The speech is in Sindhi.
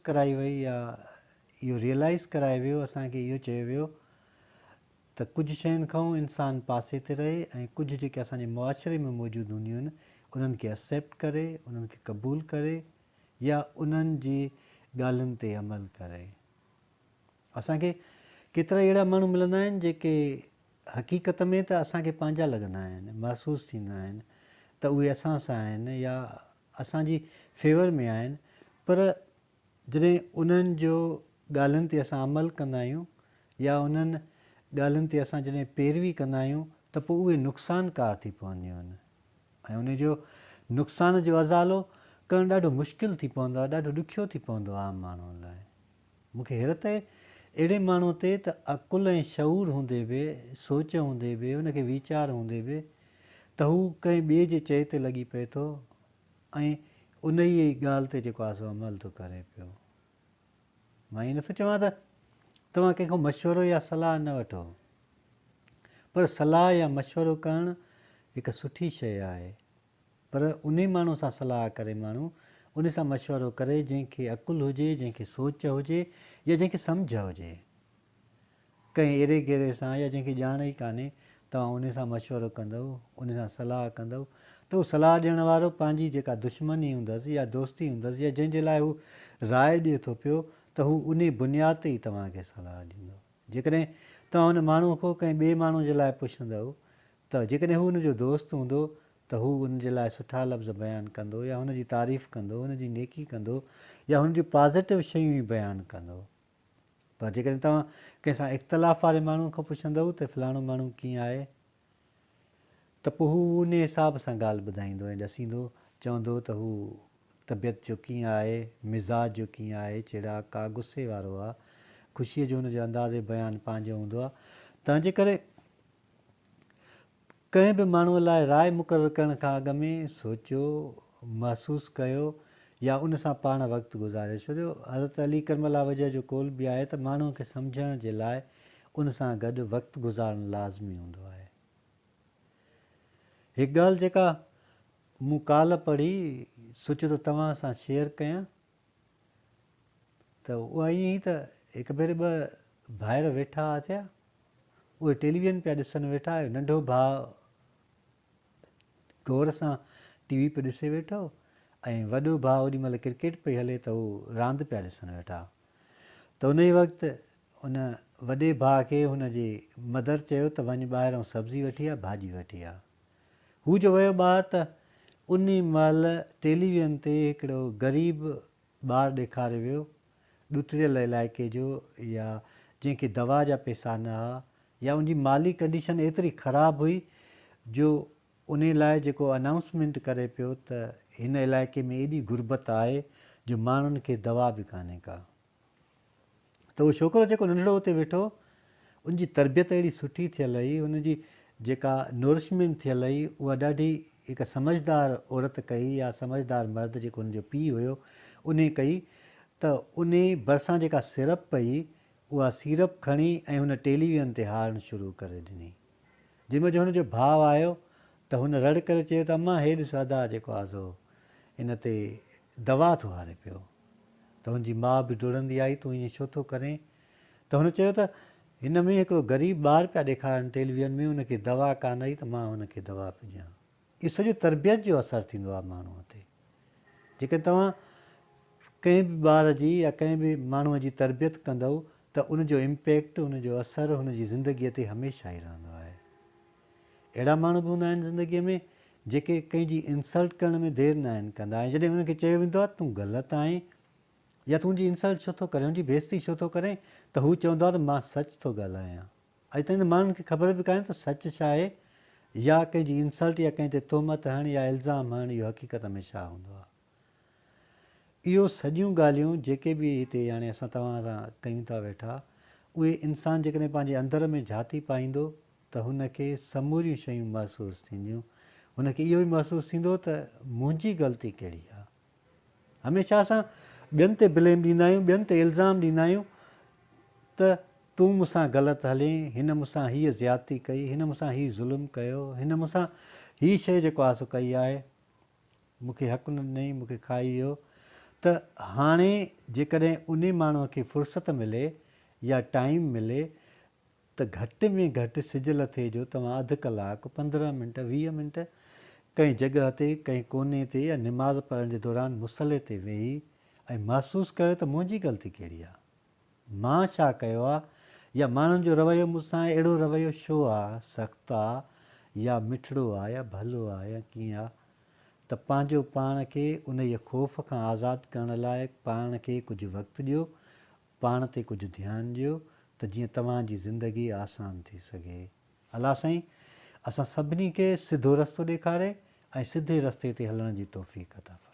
ڪرائي وئي يا اهو ريئلائيز ڪرايو ويو، اسان کي اهو چيو ويو ته ڪجهه شين کان انسان پاسي تي رهي ۽ ڪجهه جيڪي اسان جي معاشري ۾ موجود هونديون آهن انهن کي ايسيپٽ ڪري، انهن کي قبول ڪري يا انهن جي ڳالهين تي عمل ڪري. اسان کي ڪيترائي اهڙا ماڻهو ملندا آهن جيڪي حقيقت ۾ ته اسان کي پنهنجا لڳندا آهن، محسوس ٿيندا آهن ته اهي اسان سان آهن يا اسان جي فيور ۾ آهن پر جڏهن انهن جو ڳالهين تي اسان عمل ڪندا آهيون يا انهن ڳالهين تي اسان جڏهن پيروي ڪندا آهيون ته پوء اهي نقصانڪار ٿي پونديون آهن ۽ انهي جو نقصان جو ازالو ڪرڻ ڏاڍو مشڪل ٿي پوندو آهي، ڏاڍو ڏکيو ٿي پوندو آهي عام ماڻهو لاء. مون کي حيرت آهي اهڙي ماڻهو تي ته عقل ۽ شعور هوندي به، سوچ هوندي به، ان کي ويچار هوندي به ته هو ڪنهن ٻئي جي چئي تي لڳي پئي ٿو ۽ انهيء ئي ڳالهه تي جيڪو آهي سو عمل ٿو ڪري پيو. مان ائين نٿو چوان ته توهان ڪنهن کان مشورو يا صلاح نه وٺو، پر صلاح يا مشورو ڪرڻ هڪ سٺي شيء آهي، پر انهي ماڻهو سان صلاح ڪري ماڻهو انهي سان مشورو ڪري جنهن کي عقل هجي، جنهن کي سوچ هجي يا جنهن کي سمجهه هجي. ڪنهن ايري غيري سان يا جنهن کي ڄاڻ ئي ڪانهي توهان انهي سان مشورو ڪندؤ، انهي سان صلاح ڪندؤ ته اهو صلاح ڏيڻ وارو پنهنجي جيڪا دشمني هوندس يا دوستي هوندس يا جنهن جي لاء هو راء ڏئي ٿو پيو ته هو انهي بنياد تي ئي توهان کي صلاح ڏيندو. جيڪڏهن توهان ان ماڻهو کان ڪنهن ٻئي ماڻهو جي لاء پڇندؤ ته جيڪڏهن هو ان جو دوست هوندو ته هو ان جي لاء سٺا لفظ بيان ڪندو يا هن جي تعريف ڪندو، هن جي نيڪي ڪندو يا هن جون پازيٽو شيون ئي بيان ڪندو. پر جيڪڏهن توهان ڪنهن سان اختلاف واري ماڻهوء کان پڇندؤ ته فلاڻو ماڻهو ڪيئن آهي ته پوء هو انهيء حساب سان ڳالهه ٻڌائيندو ۽ ڏسيندو، چوندو ته هو طبيعت جو ڪيئن آهي، مزاج جو ڪيئن آهي، چيڙاڪ آ، غصي وارو آ، خوشيء جو هن جو انداز بيان پنهنجو هوندو آ، تنهنجي ڪري ڪنهن به ماڻهوء لاء راء مقرر ڪرڻ کان اڳ ۾ سوچيو، محسوس ڪيو يا ان سان پاڻ وقت گذاريو ڇو جو حضرت علي ڪرم الله وجهه جو قول به آهي ته ماڻهوء کي سمجهڻ جي لاء ان سان گڏ وقت گذارڻ لازمي هوندو آهي. هڪ ڳالهه جيڪا مون ڪالهه پڙهي سوچيو ته توهان سان شيئر ڪيان ته اها ائين هئي ته هڪ ڀيري ٻه ڀائر ويٺا ٿيا اهي ٽيليويزن پيا ڏسن ويٺا، ننڍو ڀاء غور سان ٽي وي پيو ڏسي ويٺو ۽ وڏو ڀاء اوڏي مهل ڪرڪيٽ پئي هلي ته هو راند پيا ڏسن ويٺا ته انهي وقت ان وڏي ڀاء کي هن جي مدر چيو ته وڃ ٻاهرئون سبزي وٺي آ ڀاڄي وٺي آ. هو جو ويو ٻاهر ته انهي مهل ٽيليويزن تي هڪڙو غريب ٻار ڏيکاريو ويو ڏتڙيل علائقي جو يا جنهن کي دوا جا پئسا نه ها يا ان جي مالي ڪنڊيشن ايتري خراب هئي جو انهي لاء جيڪو انائونسمينٽ ڪري پيو ته هن علائقي ۾ ايڏي غربت آهي جو ماڻهن کي دوا به ڪانهي ڪا. ته اهو ڇوڪرو جيڪو ننڍڙو اتي ويٺو ان جي تربيت اهڙي سٺي ٿيل هئي ان جي جيڪا نورشمينٽ ٿيل هئي اها ڏاڍي هڪ سمجهدار عورت ڪئي يا سمجهدار مرد جيڪو هن جو پيء هيو انهي ڪئي ته انهي ڀرسان جيڪا سيرپ پئي اها سيرپ کڻي ۽ هن ٽيليويزن تي هارڻ شروع ڪري ڏني. جنهن مهل جو هن جو ڀاء آيو ته هن رڙ ڪري چيو ته امان هي ڏس ادا جيڪو آ سو ان تي دوا ٿو هاري پيو. ته هن جي ماء به ڊوڙندي آئي تون ائين ڇو ٿو ڪرين؟ ته هن چيو ته هن ۾ هڪڙو غريب ٻار پيا ڏيکارن ٽيليويزن ۾ ان کي دوا ڪانه هئي ته مان هن کي دوا پيو ڏيان. اهو سڄو تربيت جو اثر ٿيندو آهي ماڻهوء تي. جيڪڏهن توهان ڪنهن به ٻار جي يا ڪنهن به ماڻهوء جي تربيت ڪندؤ ته ان جو امپيڪٽ، ان جو اثر هن جي زندگيء تي هميشه ئي رهندو آهي. اهڙا ماڻهو به هوندا آهن زندگيء ۾ جيڪي ڪنهن جي انسلٽ ڪرڻ ۾ دير ناهن ڪندا ۽ جڏهن انهن کي چيو ويندو آهي تون غلط آهين يا تون ان جي انسلٽ ڇو ٿو ڪرين، ان جي بيعزتي ڇو ٿو ڪرين ته هو چوندو آهي ته مان سچ ٿو ڳالهايان. اڄ تائين ته ماڻهن کي خبر به ڪانهي ته سچ ڇا آهي يا ڪنهن جي انسلٽ يا ڪنهن تي تهمت هڻڻ يا الزام هڻڻ اهو حقيقت ۾ ڇا هوندو آهي. اهو سڄيون ڳالهيون جيڪي به هتي هاڻي اسان توهان سان ڪيون ٿا ويٺا اهي انسان جيڪڏهن پنهنجي اندر ۾ جهاتي پائيندو ته هن کي سموريون شيون محسوس ٿينديون هن کي اهو به محسوس ٿيندو ته منهنجي غلطي ڪهڙي آهي. هميشه اسان ٻين تي بليم ڏيندا آهيون، ٻين تي الزام ڏيندا آهيون ته تون مون سان غلط هلين، هن مون سان هيء زيادتي ڪئي، هن مون سان هي ظلم ڪيو، هن مون سان هي شيء جيڪو آهي سو ڪئي آهي، مون کي حق نه ڏنائين، مون کي کائي ويو. ته هاڻي جيڪڏهن انهي ماڻهوء کي فرصت ملي يا ٽائيم ملي ته گهٽ ۾ گهٽ سج لٿي جو توهان اڌ ڪلاڪ، 15 منٽ، 20 منٽ ڪنهن جڳهه تي، ڪنهن ڪوني تي يا نماز پڙهڻ جي دوران مصلي تي ويهي ۽ محسوس ڪيو ته منهنجي غلطي ڪهڙي آ؟ مان ڇا ڪيو آ؟ يا ماڻهن جو رويو مون سان اهڙو رويو ڇو آ؟ سخت آ يا مٺڙو آ يا ڀلو آ يا ڪيئن آ؟ ته پنهنجو پاڻ کي انهيء خوف کان آزاد ڪرڻ لاء پاڻ کي ڪجهه وقت ڏيو، پاڻ تي ڪجهه ڌيان ڏيو ته جيئن توهان جي زندگي آسان ٿي سگهي. الله سائين اسان سڀني کي سڌو رستو ڏيکاري ۽ سڌي رستي تي هلڻ جي توفيق عطا فرمائي.